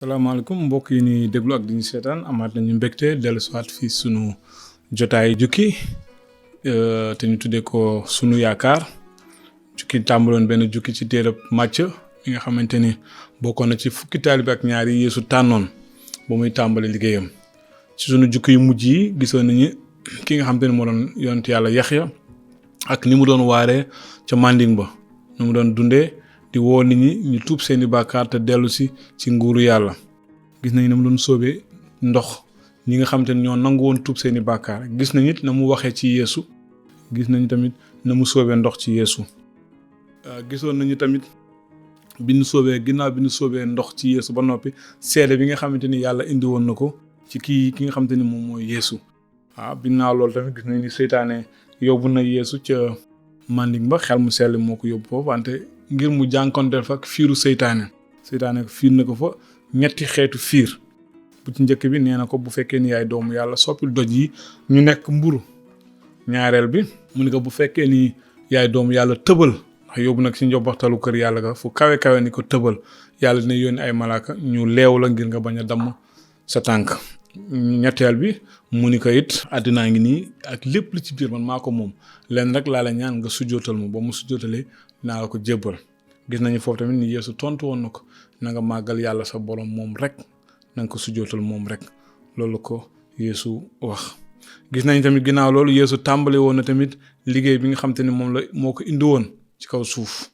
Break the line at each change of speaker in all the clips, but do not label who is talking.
salaamaaleykum mbokk yi ni déglu ak di ñu seetaan amaat nañu mbégte dellu siwaat fii sunu jotaay jukki te ñu tuddee ko Sunu Yaakaar jukki tàmbaloon benn jukki ci téereb MACØ mi nga xamante ni bokkoon na ci fukki taalibe ak ñaar yi Yeesu tànnoon ba muy tàmbali liggéeyam ci sunu jukki yu mujj yi gisoon nañu ki nga xamante ni moo doon yonent yàlla Yaxya ak ni mu doon waaree ca manding ba ni mu doon dundee di woo nit ñi ñu tuub seeni bàkkaar te dellu si ci nguuru yàlla gis nañu ne mu doon sóobee ndox ñi nga xam te ne ñoo nangu woon tuub seeni bàkkaar gis nañu it na mu waxee ci Yeesu gis nañu tamit na mu sóobee ndox ci Yeesu gisoon nañu tamit ginnaaw bi ñu sóobee ndox ci Yeesu ba noppi seede bi nga xamante ni yàlla indi woon na ko ci ki nga xamante ni moom mooy Yeesu ginnaaw loolu tamit gis nañu ni seytaane yóbbu na Yeesu ca manding ba xel mu sell moo ko yóbbu foofu wante ngir mu jànkonteel fa ak fiiru seytaane fiir na ko fa ñetti xeetu fiir bu ci njëkk bi nee na ko bu fekkee ni yaay doomu yàlla soppil doj yi ñu nekk mburu ñaareel bi mu ni ko bu fekkee ni yaay doomu yàlla tëbal ndax yóbbu nag ci njobbaxtalu kër yàlla ga fu kawe ni ko tëbal yàlla dina yónni ay malaaka ñu leew la ngir nga bañ a damm sa tànk ñetteel bi mu ni ko it àddinaa ngi nii ak lépp li ci biir man maa ko moom leen rek laa la ñaan nga sujjootal ma ba mu sujjootalee dinaa la ko jébbal gis nañu foofu tamit ni Yeesu tontu woon na ko na nga màggal yàlla sa borom moom rek na nga ko sujjootal moom rek loolu ko Yeesu wax. gis nañ tamit ginnaaw loolu Yeesu tàmbali woon na tamit liggéey bi nga xam te ni moo ko indi woon ci kaw suuf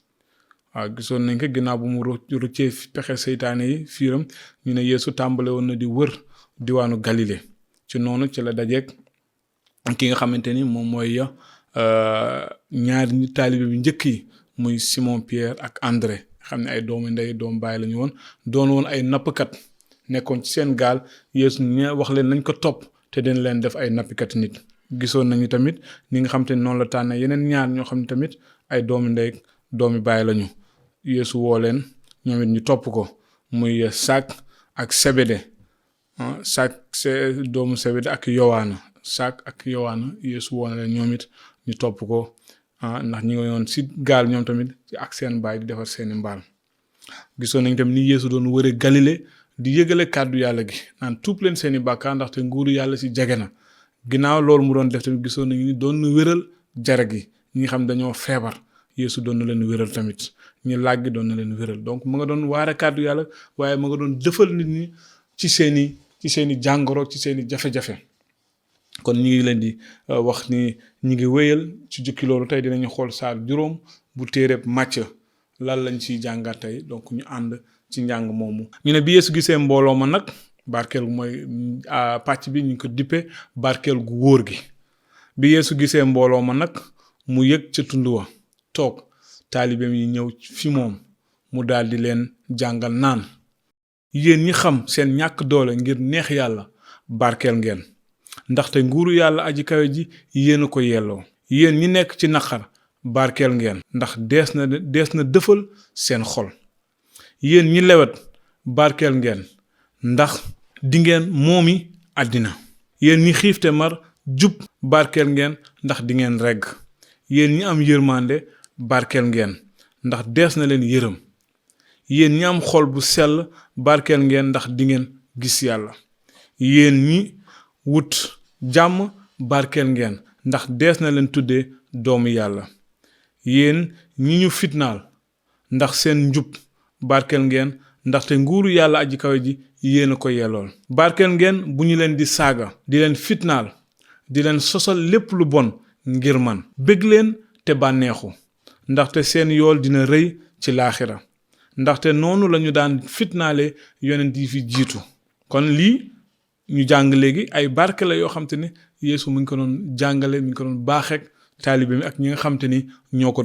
gisoon nañ ko ginnaaw bu mu rëccee pexe seytaane yi fiiram ñu ne Yeesu tàmbali woon na di wër diwaanu Galilée ci noonu ci la dajeek ki nga xamante ni moom mooy ñaari taalibe bi njëkk yi muy Simon Pierre ak André xam ne ay doomu ndey doomu baay lañu woon doon woon ay nappkat nekkoon ci seen gaal Yeesu wax leen nañ ko topp te dañ leen def ay nappikat nit gisoon nañu tamit ni nga xam te ne noonu la tànne yeneen ñaar ñoo xam ne tamit ay doomu ndey doomu baay lañu Yeesu woo leen ñoom it ñu topp ko muy Sak ak Sebede Sak doomu Sebede ak Yowaana Sak ak Yowaana Yeesu woo na leen ñoom it ñu topp ko ndax ñi nga yoon si gaal ñoom tamit ak seen baay di defar seeni mbaal gisoon nañ tamit ni Yeesu doon wëre Galilée di yëgale kàddu yàlla gi naan tuub leen seeni bàkkaar ndaxte nguuru yàlla si jege na ginnaaw loolu mu doon def tamit gisoon nañu ni doon na wéral jara gi ñi nga xam dañoo feebar Yeesu doon na leen wéral tamit ñi làggi doon na leen wéral donc mu nga doon waare kàddu yàlla waaye mu nga doon dëfal nit ñi ci seeni jàngoro ci seeni jafe-jafe kon ñi ngi leen di wax ni ñi ngi wéyal ci jukki loolu tey dinañu xool saar juróom bu téereb MACØ lan lañ ciy jàngat tey donc ñu ànd ci njàng moomu ñu ne bi Yeesu gisee mbooloo ma nag barkeel mooy pàcc bi ñu ngi ko dippe barkeel gu wóor gi bi Yeesu gisee mbooloo ma nag mu yëg ca tund wa toog taalibeem yi ñëw fi moom mu daal di leen jàngal naan yéen ñi xam seen ñàkk doole ngir neex yàlla barkeel ngeen ndaxte nguuru yàlla aji kawe ji yéen a ko yelloo yéen ñi nekk ci naqar barkeel ngeen ndax dees na dëfal seen xol yéen ñi lewet barkeel ngeen ndax dingeen moomi àddina yéen ñi xiif te mar jub barkeel ngeen ndax dingeen regg yéen ñi am yërmande barkeel ngeen ndax dees na leen yërëm yéen ñi am xol bu sell barkeel ngeen ndax dingeen gis yàlla yéen ñi wut jàmm barkeel ngeen ndax dees na leen tuddee doomu yàlla yéen ñi ñu fitnaal ndax seen njub barkeel ngeen ndaxte nguuru yàlla aji kawe ji yéen a ko yellool barkeel ngeen bu ñu leen di saaga di leen fitnaal di leen sosal lépp lu bon ngir man bég leen te bànneexu ndaxte seen yool dina rëy ci laaxira ndaxte noonu lañu daan fitnaale yonent yi fi jiitu kon lii ñu jàng léegi ay barke la yoo xam te ni Yeesu mu ngi ko doon jàngale mi ngi ko doon baaxeek taalibe mi ak ñi nga xam te ni ñoo ko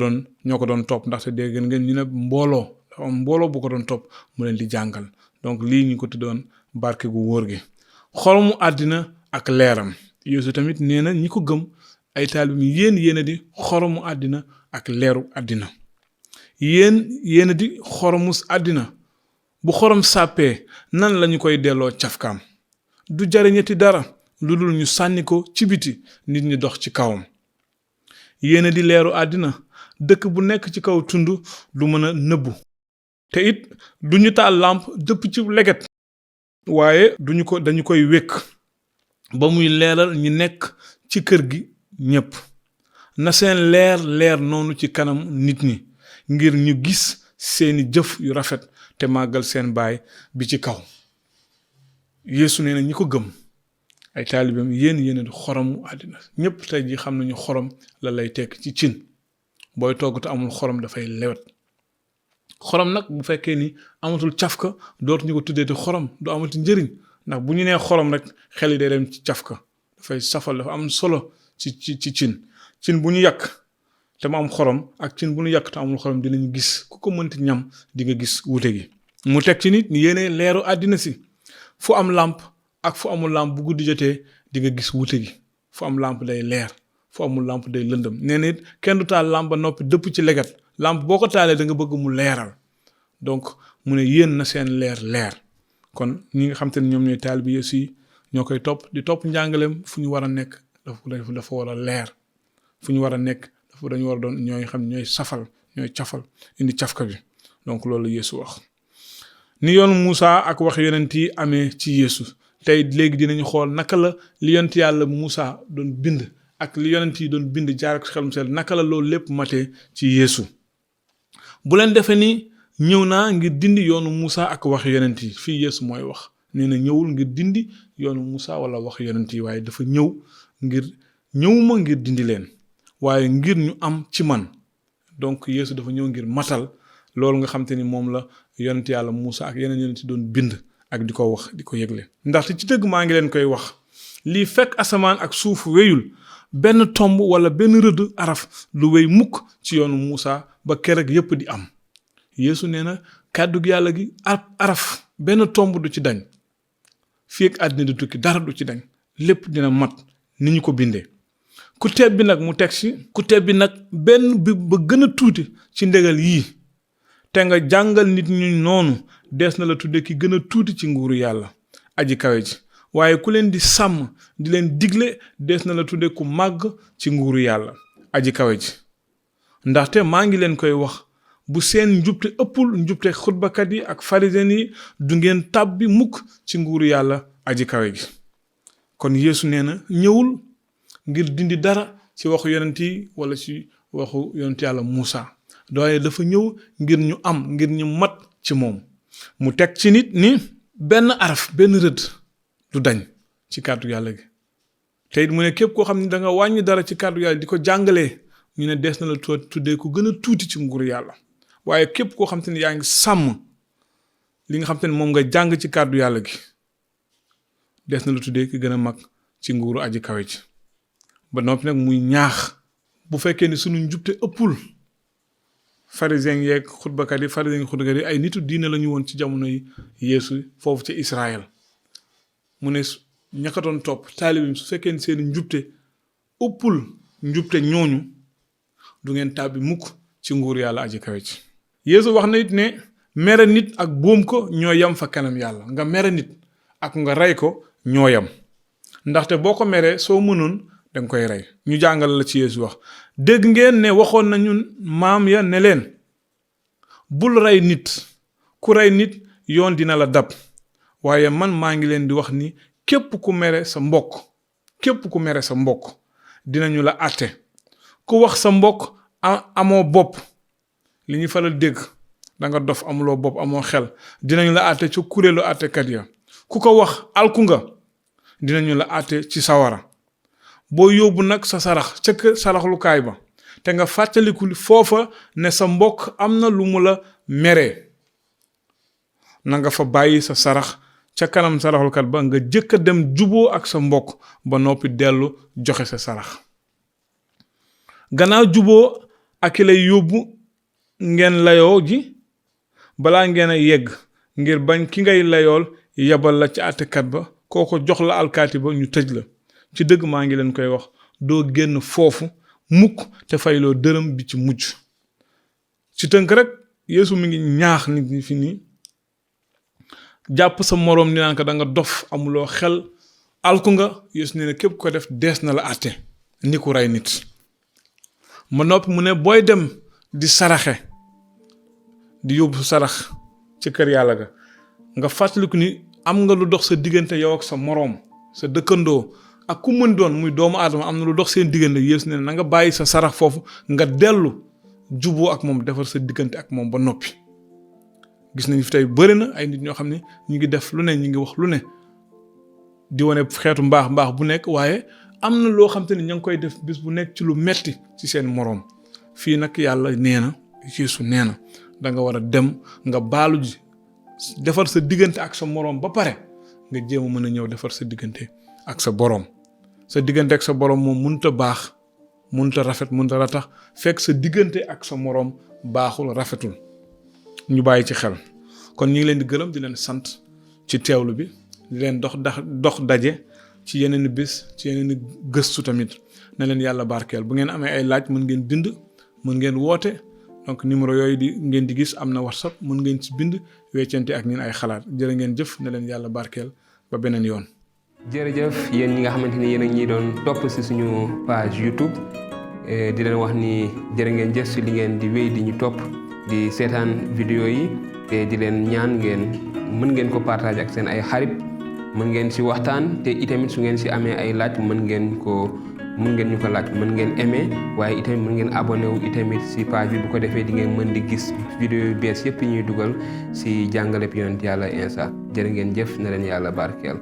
doon topp ndaxte dégg ngeen ñu ne mbooloo bu ko doon topp mu leen di jàngal donc lii ñu ko tuddoon barke gu wóor gi xoromu àddina ak leeram Yeesu tamit nee na ñi ko gëm ay taalibe mi yéen a di xoromu àddina ak leeru àddina yéen a di xoromus àddina bu xorom sàppee nan lañu koy delloo cafkaam du jariñati dara lu dul ñu sànni ko ci biti nit ñi dox ci kawam yéen a di leeru àddina dëkk bu nekk ci kaw tund du mën a nëbbu te it duñu taal làmp dëpp ci leget waaye dañu koy wékk ba muy leeral ñi nekk ci kër gi ñépp. na seen leer noonu ci kanam nit ñi ngir ñu gis seeni jëf yu rafet te màggal seen baay bi ci kaw. Yeesu nee na ñi ko gëm ay taalibeem yéen di xoromu àddina. ñépp tey ji xam nañu xorom la lay tekk ci cin. booy togg te amul xorom dafay lewet. xorom nag bu fekkee ni amatul cafka dootuñu ko tuddee te xorom du amati njëriñ ndax bu ñu nee xorom rek xel yi day dem ci cafka dafay safal dafa am solo ci cin bu ñu yàq te mu am xorom ak cin bu ñu yàq te amul xorom dinañu gis ku ko mënti ñam di nga gis wuute gi. mu teg ci nit ni yéene leeru àddina si fu am làmp ak fu amul làmp bu guddi jotee di nga gis wuute gi. fu am làmp day leer fu amul làmp day lëndëm. nee na it kenn du taal làmp ba noppi dëpp ci leget làmp boo ko taalee da nga bëgg mu leeral. donc mu ne yéen na seen leer kon ñi nga xam te ne ñoom ñooy taalibe Yeesu yi ñoo koy topp di topp njàngaleem fu ñu war a nekk dafa war a leer. fu ñu war a nekk dañu war a doon ñooy xam ñooy safal ñooy cafal indi cafka bi. donc loolu Yeesu wax ni yoonu Muusa ak wax yonent yi amee ci Yeesu. tey léegi dinañu xool naka la li yonent yàlla Muusa doon bind ak li yonent yi doon bind jaar ak xelum sel naka la loolu lépp matee ci Yeesu. bu leen defee ni ñëw naa ngir dindi yoonu Muusa ak wax yonent yi. fii Yeesu mooy wax nee na ñëwul ngir dindi yoonu Muusa wala wax yonent yi waaye dafa ñëwuma ngir dindi leen waaye ngir ñu am ci man. donc Yeesu dafa ñëw ngir matal loolu nga xam te ni moom la yonent yàlla Muusa ak yeneen yonent yi doon bind ak di ko wax di ko yëgle. ndaxte ci dëgg maa ngi leen koy wax lii fekk asamaan ak suuf wéyul benn tomb wala benn rëdd araf lu wéy mukk ci yoonu Muusa ba keroog yépp di am. Yeesu nee na kàddug yàlla gi araf benn tomb du ci dañ fii ak àddina di tukki dara du ci dañ lépp dina mat ni ñu ko bindee. ku teeb bi nag mu teg si ku teeb bi nag benn bi ba gën a tuuti ci ndegal yii te nga jàngal nit ñu noonu dees na la tudde ki gën a tuuti ci nguuru yàlla aji kawe ji. waaye ku leen di sàmm di leen digle dees na la tudde ku màgg ci nguuru yàlla aji kawe ji. ndaxte maa ngi leen koy wax bu seen njubte ëppul njubte xutbakat yi ak pharisiens yi du ngeen tàbbi mukk ci nguuru yàlla aji kawe gi. kon Yeesu nee na ñëwul ngir dindi dara ci waxu yonent yi wala ci waxu yonent yàlla Muusa waaye dafa ñëw ngir ñu am ngir ñu mat ci moom. mu teg ci nit ni benn araf benn rëdd du dañ ci kàddu yàlla gi. te it mu ne képp koo xam ne da nga wàññi dara ci kàddu yàlla di ko jàngalee ñu ne dees na la tuddee ku gën a tuuti ci nguuru yàlla. waaye képp koo xam te ne yaa ngi sàmm li nga xam te ne moom nga jàng ci kàddu yàlla gi dees na la tuddee ki gën a mag ci nguuru aji kawe ji. ba noppi nag muy ñaax bu fekkee ni sunu njubte ëppul pharisiens yeeg xutbakat yi ay nitu diine la ñu woon ci jamono yi Yeesu foofu ci Israël. mu ne ñaka doon topp taalibe su fekkee ni seen njubte ëppul njubte ñooñu du ngeen tàbbi mukk ci nguuru yàlla aji kawe ji. Yeesu wax na it ne mere nit ak boom ko ñoo yam fa kanam yàlla. nga mere nit ak nga rey ko ñoo yam ndaxte boo ko meree soo mënoon danga koy rey. ñu jàngal la ci Yeesu wax dégg ngeen ne waxoon nañu maam ya ne leen bul rey nit ku rey nit yoon dina la dab waaye man maa ngi leen di wax ni képp ku mere sa mbokk dinañu la àtte. ku wax sa mbokk amoo bopp li ñu faral dégg danga dof amuloo bopp amoo xel dinañu la àtte ci kuréelu àttekat ya. ku ko wax alku nga dinañu la àtte ci sawara. boo yóbbu nag sa sarax ca kër saraxlukaay ba te nga fàttaliku foofa ne sa mbokk am na lu mu la meree na nga fa bàyyi sa sarax ca kanam saraxlukat ba nga jëkk a dem juboo ak sa mbokk ba noppi dellu joxe sa sarax. gannaaw juboo ak ki lay yóbbu ngeen layoo ji balaa ngeen a yegg ngir bañ ki ngay layool yabal la ci àttekat ba kooko jox la alkaati ba ñu tëj la. ci dëgg maa ngi leen koy wax doo génn foofu mukk te fayloo dërëm bi ci mujj. ci tënk rek Yeesu mi ngi ñaax nit ñi fi nii jàpp sa moroom ni naan ko da nga dof amuloo xel alku nga. Yeesu nee na képp ko def dees na la àtte ni ku rey nit. ma noppi mu ne booy dem di saraxe di yóbbu sarax ci kër yàlla ga nga fàttaliku ni am nga lu dox sa diggante yow ak sa moroom sa dëkkandoo ak ku mën doon muy doomu aadama am na lu dox seen diggante Yeesu ne na nga bàyyi sa sarax foofu nga dellu juboo ak moom defar sa diggante ak moom ba noppi. gis nañu fi tey bëri na ay nit ñoo xam ne ñu ngi def lu ne ñu ngi wax lu ne di wane xeetu mbaax bu nekk waaye am na loo xam te ne ña ngi koy def bis bu nekk ci lu metti ci seen moroom. fii nag yàlla nee na Yeesu nee na da nga war a dem nga baalu ji defar sa diggante ak sa moroom ba pare nga jéem a mën a ñëw defar sa diggante ak sa boroom. sa diggante ak sa boroom moom mënut a baax mënut a rafet mënut a ratax fekk sa diggante ak sa moroom baaxul rafetul. ñu bàyyi ci xel kon ñu ngi leen di gërëm di leen sant ci teewlu bi di leen dox daje ci yeneen bés ci yeneen gëstu tamit na leen yàlla barkeel. bu ngeen amee ay laaj mën ngeen bind mën ngeen woote donc numéro yooyu ngeen di gis am na WhatsApp mën ngeen ci bind weccante ak ñun ay xalaat jërë ngeen jëf na leen yàlla barkeel ba beneen yoon.
jërëjëf yéen ñi nga xamante ni yéen a ñi doon topp si suñu page YouTube di leen wax ni jërë ngeen jëf si li ngeen di wéy di ñu topp di seetaan vidéo yi te di leen ñaan mën ngeen ko partager ak seen ay xarit mën ngeen si waxtaan te itamit su ngeen si amee ay laaj mën ngeen ñu ko laaj mën ngeen aimer waaye itamit mën ngeen abonné wu itamit si page bi bu ko defee di ngeen mën di gis vidéo yu bees yëpp yi ñuy dugal si jàngaleb yonent yàlla Insa jërë ngeen jëf na leen yàlla barkeel.